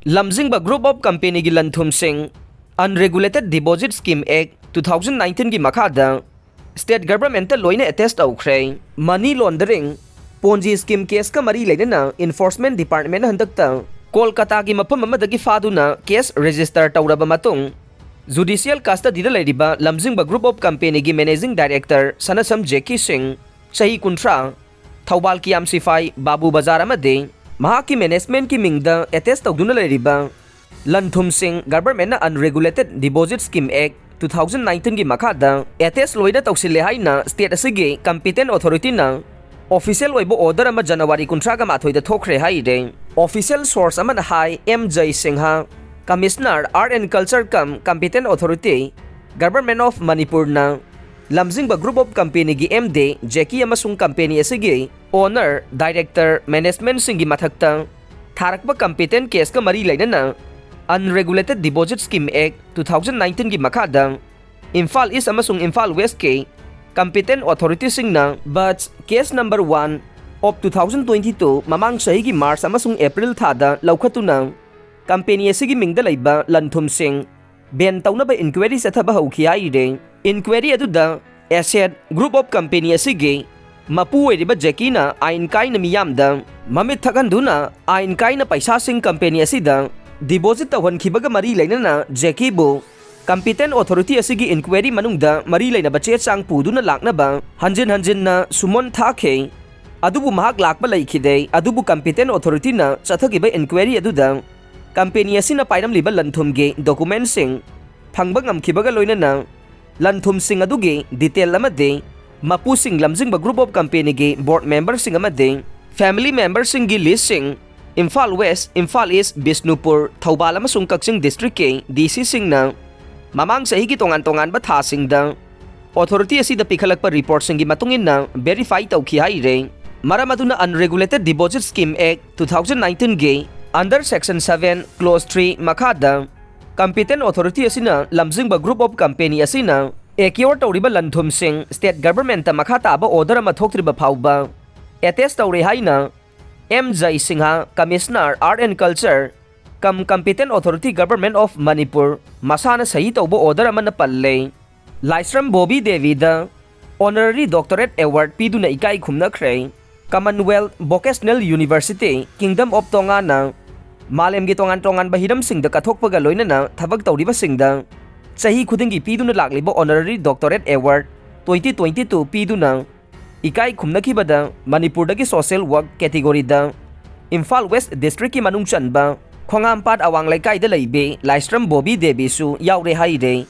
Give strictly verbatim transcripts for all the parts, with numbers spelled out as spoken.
ꯂꯝꯖꯤꯡꯕ Group of Companyꯒꯤ ꯂꯟ-ꯊꯨꯝꯁꯤꯡ Unregulated Deposit Scheme Act two thousand nineteenꯒꯤ ꯃꯈꯥꯗ state governmentꯇ ꯂꯣꯏꯅ attach ꯇꯧꯈ꯭ꯔꯦ꯫ Money laundering, Ponzi scheme caseꯀ ꯃꯔꯤ ꯂꯩꯅꯅ Enforcement Departmentꯅ ꯍꯟꯗꯛꯇ ꯀꯣꯜꯀꯇꯥꯒꯤ ꯃꯐꯝ ꯑꯃꯗꯒꯤ ꯐꯥꯗꯨꯅ case register ꯇꯧꯔꯕ ꯃꯇꯨꯡ, judicial custodyꯗ ꯂꯩꯔꯤꯕ ꯂꯝꯖꯤꯡꯕ Group of Companyꯒꯤ Managing Director ꯁꯅꯁꯝ ꯖꯦꯀꯤ ꯁꯤꯡ, ꯆꯍꯤ ꯀꯨꯟꯊ꯭ꯔꯥ, ꯊꯧꯕꯥꯜ ꯀꯤꯌꯥꯝ ꯁꯤꯐꯥꯏ ꯕꯥꯕꯨ ꯕꯖꯥꯔ ꯑꯃꯗꯤ ꯃꯍꯥꯛꯀꯤ managementꯀꯤ ꯃꯤꯡꯗ attach ꯇꯧꯗꯨꯅ ꯂꯩꯔꯤꯕ ꯂꯟ-ꯊꯨꯝꯁꯤꯡ Governmentꯅ Unregulated Deposit Scheme Act two thousand nineteenꯒꯤ ꯃꯈꯥꯗ attach ꯂꯣꯏꯅ ꯇꯧꯁꯤꯜꯂꯦ ꯍꯥꯏꯅ state ꯑꯁꯤꯒꯤ competent authorityꯅ official ꯑꯣꯏꯕ order ꯑꯃ January ꯀꯨꯟꯊ꯭ꯔꯥꯒ ꯃꯥꯊꯣꯏꯗ ꯊꯣꯛꯈ꯭ꯔꯦ ꯍꯥꯏꯔꯦ꯫ Official source ꯑꯃꯅ ꯍꯥꯏ, M Joysingha, Commissioner Art and Culture cum Competent Authority, Government of Manipurꯅ ꯂꯝꯖꯤꯡꯕ Group of Companyꯒꯤ ꯑꯦꯝ ꯗꯤ ꯖꯦꯀꯤ ꯑꯃꯁꯨꯡ company ꯑꯁꯤꯒꯤ owner, director, managementꯁꯤꯡꯒꯤ ꯃꯊꯛꯇ ꯊꯥꯔꯛꯄ competent caseꯀ ꯃꯔꯤ ꯂꯩꯅꯅ Unregulated Deposit Scheme Act two thousand nineteenꯒꯤ ꯃꯈꯥꯗ ꯏꯝꯐꯥꯜ East ꯑꯃꯁꯨꯡ Imphal Westꯀꯤ competent authorityꯁꯤꯡꯅ batch case number one of two thousand twenty-two, ꯃꯃꯥꯡ ꯆꯍꯤꯒꯤ March ꯑꯃꯁꯨꯡ April ꯊꯥꯗ ꯂꯧꯈꯠꯇꯨꯅ company ꯑꯁꯤꯒꯤ ꯃꯤꯡꯗ ꯂꯩꯕ ꯂꯟ-ꯊꯨꯝꯁꯤꯡ ban ꯇꯧꯅꯕ inquiry ꯆꯠꯊꯕ ꯍꯧꯈꯤ ꯍꯥꯏꯔꯦ꯫ Inquiry ꯑꯗꯨꯗ asset Group of Company ꯑꯁꯤꯒꯤ ꯃꯄꯨ ꯑꯣꯏꯔꯤꯕ ꯖꯦꯀꯤꯅ ꯑꯥꯏꯟ ꯀꯥꯏꯅ ꯃꯤꯌꯥꯝꯗ ꯃꯃꯤꯠ ꯊꯛꯍꯟꯗꯨꯅ ꯑꯥꯏꯟ ꯀꯥꯏꯅ ꯄꯩꯁꯥꯁꯤꯡ company ꯑꯁꯤꯗ deposit ꯇꯧꯍꯟꯈꯤꯕꯒ ꯃꯔꯤ ꯂꯩꯅꯅ ꯖꯦꯀꯤꯕꯨ competent authority ꯑꯁꯤꯒꯤ inquiry ꯃꯅꯨꯡꯗ ꯃꯔꯤ ꯂꯩꯅꯕ ꯆꯦ ꯆꯥꯡ ꯄꯨꯗꯨꯅ ꯂꯥꯛꯅꯕ ꯍꯟꯖꯤꯟ ꯍꯟꯖꯤꯟꯅ summon ꯊꯥꯈꯤ꯫ ꯑꯗꯨꯕꯨ ꯃꯍꯥꯛ ꯂꯥꯛꯄ ꯂꯩꯈꯤꯗꯦ꯫ ꯑꯗꯨꯕꯨ competent authorityꯅ ꯆꯠꯊꯈꯤꯕ inquiry ꯑꯗꯨꯗ company ꯑꯁꯤꯅ ꯄꯥꯏꯔꯝꯂꯤꯕ ꯂꯟ-ꯊꯨꯝꯒꯤ documentꯁꯤꯡ ꯐꯪꯕ ꯉꯝꯈꯤꯕꯒ ꯂꯣꯏꯅꯅ ꯂꯟ-ꯊꯨꯝꯁꯤꯡ ꯑꯗꯨꯒꯤ detail ꯑꯃꯗꯤ ꯃꯄꯨꯁꯤꯡ ꯂꯝꯖꯤꯡꯕ Group of Companyꯒꯤ board memberꯁꯤꯡ ꯑꯃꯗꯤ family memberꯁꯤꯡꯒꯤ listꯁꯤꯡ Imphal West, Imphal East, Bishnupur, Thoubal ꯑꯃꯁꯨꯡ ꯀꯛꯆꯤꯡ districtꯀꯤ ꯗꯤ ꯁꯤꯁꯤꯡꯅ ꯃꯃꯥꯡ ꯆꯍꯤꯒꯤ ꯇꯣꯉꯥꯟ ꯇꯣꯉꯥꯟꯕ ꯊꯥꯁꯤꯡꯗ authority ꯑꯁꯤꯗ ꯄꯤꯈꯠꯂꯛꯄ reportꯁꯤꯡꯒꯤ ꯃꯇꯨꯡ ꯏꯟꯅ verify ꯇꯧꯈꯤ ꯍꯥꯏꯔꯦ꯫ ꯃꯔꯝ ꯑꯗꯨꯅ Unregulated Deposit Scheme Act two thousand nineteenꯒꯤ under section seven clause three ꯃꯈꯥꯗ competent authority ꯑꯁꯤꯅ ꯂꯝꯖꯤꯡꯕ Group of Company ꯑꯁꯤꯅ acquire ꯇꯧꯔꯤꯕ ꯂꯟ-ꯊꯨꯝꯁꯤꯡ state governmentꯇ ꯃꯈꯥ ꯇꯥꯕ order ꯑꯃ ꯊꯣꯛꯇ꯭ꯔꯤꯕ ꯐꯥꯎꯕ attach ꯇꯧꯔꯦ ꯍꯥꯏꯅ M Joysingha, Commissioner Art and Culture, cum Competent Authority Government of Manipur ꯃꯁꯥꯅ ꯁꯍꯤ ꯇꯧꯕ order ꯑꯃꯅ ꯄꯜꯂꯦ꯫ ꯂꯥꯏꯁ꯭ꯔꯝ ꯕꯣꯕꯤ ꯗꯦꯕꯤꯗ Honorary Doctorate Award ꯄꯤꯗꯨꯅ ꯏꯀꯥꯏ ꯈꯨꯝꯅꯈ꯭ꯔꯦ꯫ Commonwealth Vocational University, Kingdom of Tonga ꯅ ꯃꯥꯂꯦꯝꯒꯤ ꯇꯣꯉꯥꯟ ꯇꯣꯉꯥꯟꯕ ꯍꯤꯔꯝꯁꯤꯡꯗ ꯀꯠꯊꯣꯛꯄꯒ ꯂꯣꯏꯅꯅ ꯊꯕꯛ ꯇꯧꯔꯤꯕꯁꯤꯡꯗ ꯆꯍꯤ ꯈꯨꯗꯤꯡꯒꯤ ꯄꯤꯗꯨꯅ ꯂꯥꯛꯂꯤꯕ Honorary Doctorate Award twenty twenty-two ꯄꯤꯗꯨꯅ ꯏꯀꯥꯏ ꯈꯨꯝꯅꯈꯤꯕꯗ ꯃꯅꯤꯄꯨꯔꯗꯒꯤ Social Work category ꯗ ꯏꯝꯐꯥꯜ West District ꯀꯤ ꯃꯅꯨꯡ ꯆꯟꯕ ꯈꯣꯡꯉꯥꯝꯄꯥꯠ ꯑꯋꯥꯡ ꯂꯩꯀꯥꯏꯗ ꯂꯩꯕꯤ ꯂꯥꯏꯁ꯭ꯔꯝ ꯕꯣꯕꯤ ꯗꯦꯕꯤꯁꯨ ꯌꯥꯎꯔꯦ ꯍꯥꯏꯔꯦ꯫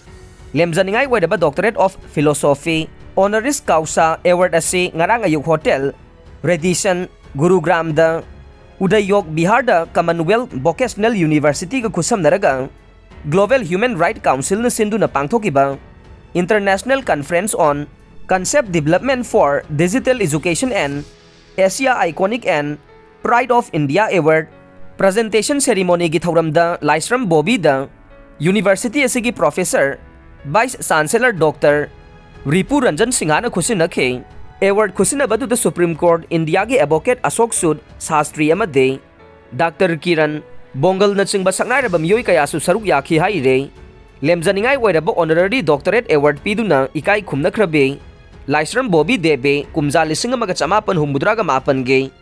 ꯂꯦꯝꯖꯅꯤꯡꯉꯥꯏ ꯑꯣꯏꯔꯕ Doctorate of Philosophy Honoris Causa Award ꯑꯁꯤ ꯉꯔꯥꯡ ꯑꯌꯨꯛ Hotel Radisson, ꯒꯨꯔꯨꯒ꯭ꯔꯥꯝꯗ ꯎꯗꯌꯣꯒ ꯕꯤꯍꯥꯔꯗ Commonwealth Vocational University ꯒ ꯈꯨꯠꯁꯝꯅꯔꯒ Global Human Rights Council ꯅ ꯁꯤꯟꯗꯨꯅ ꯄꯥꯡꯊꯣꯛꯈꯤꯕ International Conference on Concept Development for Digital Education and Asia Iconic and Pride of India Award Presentation Ceremony ꯒꯤ ꯊꯧꯔꯝꯗ ꯂꯥꯏꯁ꯭ꯔꯝ ꯕꯣꯕꯤꯗ University ꯑꯁꯤꯒꯤ Professor Vice Chancellor Doctor ꯔꯤꯄꯨ Ranjan ꯁꯤꯡꯍꯅ ꯈꯨꯠꯁꯤꯟꯅꯈꯤ꯫ Award ꯈꯨꯠꯁꯤꯟꯅꯕꯗꯨꯗ Supreme Court India ꯒꯤ Advocate ꯑꯁꯣꯛ ꯁꯨꯗ ꯁꯥꯁꯇ꯭ꯔꯤ ꯑꯃꯗꯤ Doctor ꯀꯤꯔꯟ ꯕꯣꯡꯒꯜꯅꯆꯤꯡꯕ ꯁꯛꯅꯥꯏꯔꯕ ꯃꯤꯑꯣꯏ ꯀꯌꯥꯁꯨ ꯁꯔꯨꯛ ꯌꯥꯈꯤ ꯍꯥꯏꯔꯦ꯫ ꯂꯦꯝꯖꯅꯤꯡꯉꯥꯏ ꯑꯣꯏꯔꯕ Honorary Doctorate Award ꯄꯤꯗꯨꯅ ꯏꯀꯥꯏ ꯈꯨꯝꯅꯈ꯭ꯔꯕꯤ ꯂꯥꯏꯁ꯭ꯔꯝ ꯕꯣꯕꯤ ꯗꯦꯕꯦ ꯀꯨꯝꯖꯥ ꯂꯤꯁꯤꯡ ꯑꯃꯒ ꯆꯃꯥꯄꯟ ꯍꯨꯝꯐꯨꯇꯔꯥꯒ ꯃꯥꯄꯟꯒꯤ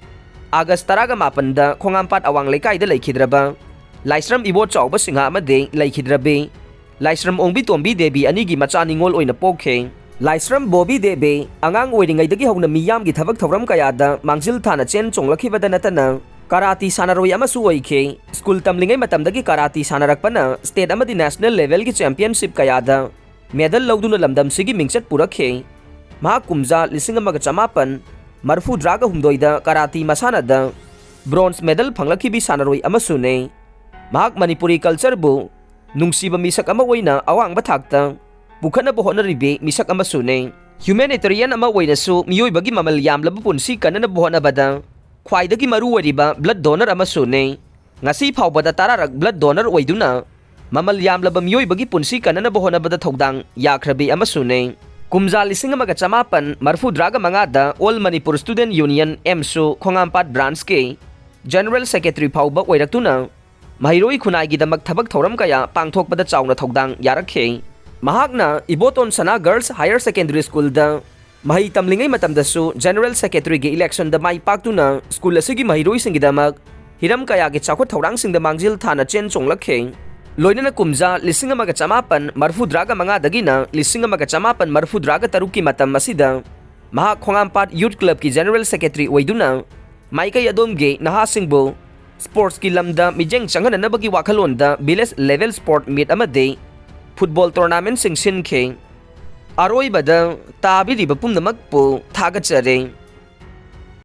August ꯇꯔꯥꯒ ꯃꯥꯄꯟꯗ ꯈꯣꯡꯉꯥꯝꯄꯥꯠ ꯑꯋꯥꯡ ꯂꯩꯀꯥꯏꯗ ꯂꯩꯈꯤꯗ꯭ꯔꯕ ꯂꯥꯏꯁ꯭ꯔꯝ ꯏꯕꯣ ꯆꯥꯎꯕ ꯁꯤꯡꯍ ꯑꯃꯗꯤ ꯂꯩꯈꯤꯗ꯭ꯔꯕꯤ ꯂꯥꯏꯁ꯭ꯔꯝ ꯑꯣꯡꯕꯤ ꯇꯣꯝꯕꯤ ꯗꯦꯕꯤ ꯑꯅꯤꯒꯤ ꯃꯆꯥ ꯅꯤꯉꯣꯜ ꯑꯣꯏꯅ ꯄꯣꯛꯈꯤ꯫ ꯂꯥꯏꯁ꯭ꯔꯝ ꯕꯣꯕꯤ ꯗꯦꯕꯤ ꯑꯉꯥꯡ ꯑꯣꯏꯔꯤꯉꯩꯗꯒꯤ ꯍꯧꯅ ꯃꯤꯌꯥꯝꯒꯤ ꯊꯕꯛ ꯊꯧꯔꯝ ꯀꯌꯥꯗ ꯃꯥꯡꯖꯤꯜ ꯊꯥꯅ ꯆꯦꯟ ꯆꯣꯡꯂꯛꯈꯤꯕꯗ ꯅꯠꯇꯅ ꯀꯔꯥꯇꯤ ꯁꯥꯟꯅꯔꯣꯏ ꯑꯃꯁꯨ ꯑꯣꯏꯈꯤ꯫ ꯁ꯭ꯀꯨꯜ ꯇꯝꯂꯤꯉꯩ ꯃꯇꯝꯗꯒꯤ ꯀꯔꯥꯇꯤ ꯁꯥꯟꯅꯔꯛꯄꯅ state ꯑꯃꯗꯤ national level ꯒꯤ championship ꯀꯌꯥꯗ medal ꯂꯧꯗꯨꯅ ꯂꯝꯗꯝꯁꯤꯒꯤ ꯃꯤꯡꯆꯠ ꯄꯨꯔꯛꯈꯤ꯫ ꯃꯍꯥꯛ ꯀꯨꯝꯖꯥ ꯂꯤꯁꯤꯡ ꯑꯃꯒ ꯆꯃꯥꯄꯟ ꯃꯔꯤꯐꯨꯇꯔꯥꯒ ꯍꯨꯝꯗꯣꯏꯗ ꯀꯔꯥꯇꯤ ꯃꯁꯥꯟꯅꯗ bronze medal ꯐꯪꯂꯛꯈꯤꯕꯤ ꯁꯥꯟꯅꯔꯣꯏ ꯑꯃꯁꯨꯅꯤ꯫ ꯃꯍꯥꯛ ꯃꯅꯤꯄꯨꯔꯤ culture ꯕꯨ ꯅꯨꯡꯁꯤꯕ ꯃꯤꯁꯛ ꯑꯃ ꯑꯣꯏꯅ ꯑꯋꯥꯡꯕ ꯊꯥꯛꯇ ꯄꯨꯈꯠꯅꯕ ꯍꯣꯠꯅꯔꯤꯕꯤ ꯃꯤꯁꯛ ꯑꯃꯁꯨꯅꯤ꯫ Humanitarian ꯑꯃ ꯑꯣꯏꯅꯁꯨ ꯃꯤꯑꯣꯏꯕꯒꯤ ꯃꯃꯜ ꯌꯥꯝꯂꯕ ꯄꯨꯟꯁꯤ ꯀꯟꯅꯅꯕ ꯍꯣꯠꯅꯕꯗ ꯈ꯭ꯋꯥꯏꯗꯒꯤ ꯃꯔꯨ ꯑꯣꯏꯔꯤꯕ blood donor ꯑꯃꯁꯨꯅꯤ꯫ ꯉꯁꯤ ꯐꯥꯎꯕꯗ ꯇꯔꯥꯔꯛ blood donor ꯑꯣꯏꯗꯨꯅ ꯃꯃꯜ ꯌꯥꯝꯂꯕ ꯃꯤꯑꯣꯏꯕꯒꯤ ꯄꯨꯟꯁꯤ ꯀꯟꯅꯅꯕ ꯍꯣꯠꯅꯕꯗ ꯊꯧꯗꯥꯡ ꯌꯥꯈ꯭ꯔꯕꯤ ꯑꯃꯁꯨꯅꯤ꯫ ꯀꯨꯝꯖꯥ ꯂꯤꯁꯤꯡ ꯑꯃꯒ ꯆꯃꯥꯄꯟ ꯃꯔꯤꯐꯨꯇꯔꯥꯒ ꯃꯉꯥꯗ All Manipur Student Union, ꯑꯦꯝꯁꯨ, ꯈꯣꯡꯉꯥꯝꯄꯥꯠ branch ꯀꯤ General Secretary ꯐꯥꯎꯕ ꯑꯣꯏꯔꯛꯇꯨꯅ ꯃꯍꯩꯔꯣꯏ ꯈꯨꯟꯅꯥꯏꯒꯤꯗꯃꯛ ꯊꯕꯛ ꯊꯧꯔꯝ ꯀꯌꯥ ꯄꯥꯡꯊꯣꯛꯄꯗ ꯆꯥꯎꯅ ꯊꯧꯗꯥꯡ ꯌꯥꯔꯛꯈꯤ꯫ ꯃꯍꯥꯛꯅ ꯏꯕꯣꯇꯣꯟ ꯁꯅꯥ Girls Higher Secondary Schoolꯗ ꯃꯍꯩ ꯇꯝꯂꯤꯉꯩ ꯃꯇꯝꯗꯁꯨ General Secretaryꯒꯤ electionꯗ ꯃꯥꯏ ꯄꯥꯛꯇꯨꯅ school ꯑꯁꯤꯒꯤ ꯃꯍꯩꯔꯣꯏꯁꯤꯡꯒꯤꯗꯃꯛ ꯍꯤꯔꯝ ꯀꯌꯥꯒꯤ ꯆꯥꯎꯈꯠ ꯊꯧꯔꯥꯡꯁꯤꯡꯗ ꯃꯥꯡꯖꯤꯜ ꯊꯥꯅ ꯆꯦꯟ ꯆꯣꯡꯂꯛꯈꯤ꯫ ꯂꯣꯏꯅꯅ ꯀꯨꯝꯖꯥ ꯂꯤꯁꯤꯡ ꯑꯃꯒ ꯆꯃꯥꯄꯟ ꯃꯔꯐꯨꯇꯔꯥꯒ ꯃꯉꯥꯗꯒꯤꯅ ꯂꯤꯁꯤꯡ ꯑꯃꯒ ꯆꯃꯥꯄꯟ ꯃꯔꯐꯨꯇꯔꯥꯒ ꯇꯔꯨꯛꯀꯤ ꯃꯇꯝ ꯑꯁꯤꯗ ꯃꯍꯥꯛ ꯈꯣꯡꯉꯥꯝꯄꯥꯠ Youth Clubꯀꯤ General Secretary ꯑꯣꯏꯗꯨꯅ ꯃꯥꯏꯀꯩ ꯑꯗꯣꯝꯒꯤ ꯅꯍꯥꯁꯤꯡꯕꯨ sportsꯀꯤ ꯂꯝꯗ ꯃꯤꯠꯌꯦꯡ ꯆꯪꯍꯟꯅꯅꯕꯒꯤ ꯋꯥꯈꯜꯂꯣꯟꯗ village level sport meet ꯑꯃꯗꯤ football tournamentꯁꯤꯡ ꯁꯤꯟꯈꯤ꯫ ꯑꯔꯣꯏꯕꯗ ꯇꯥꯕꯤꯔꯤꯕ ꯄꯨꯝꯅꯃꯛꯄꯨ ꯊꯥꯒꯠꯆꯔꯤ꯫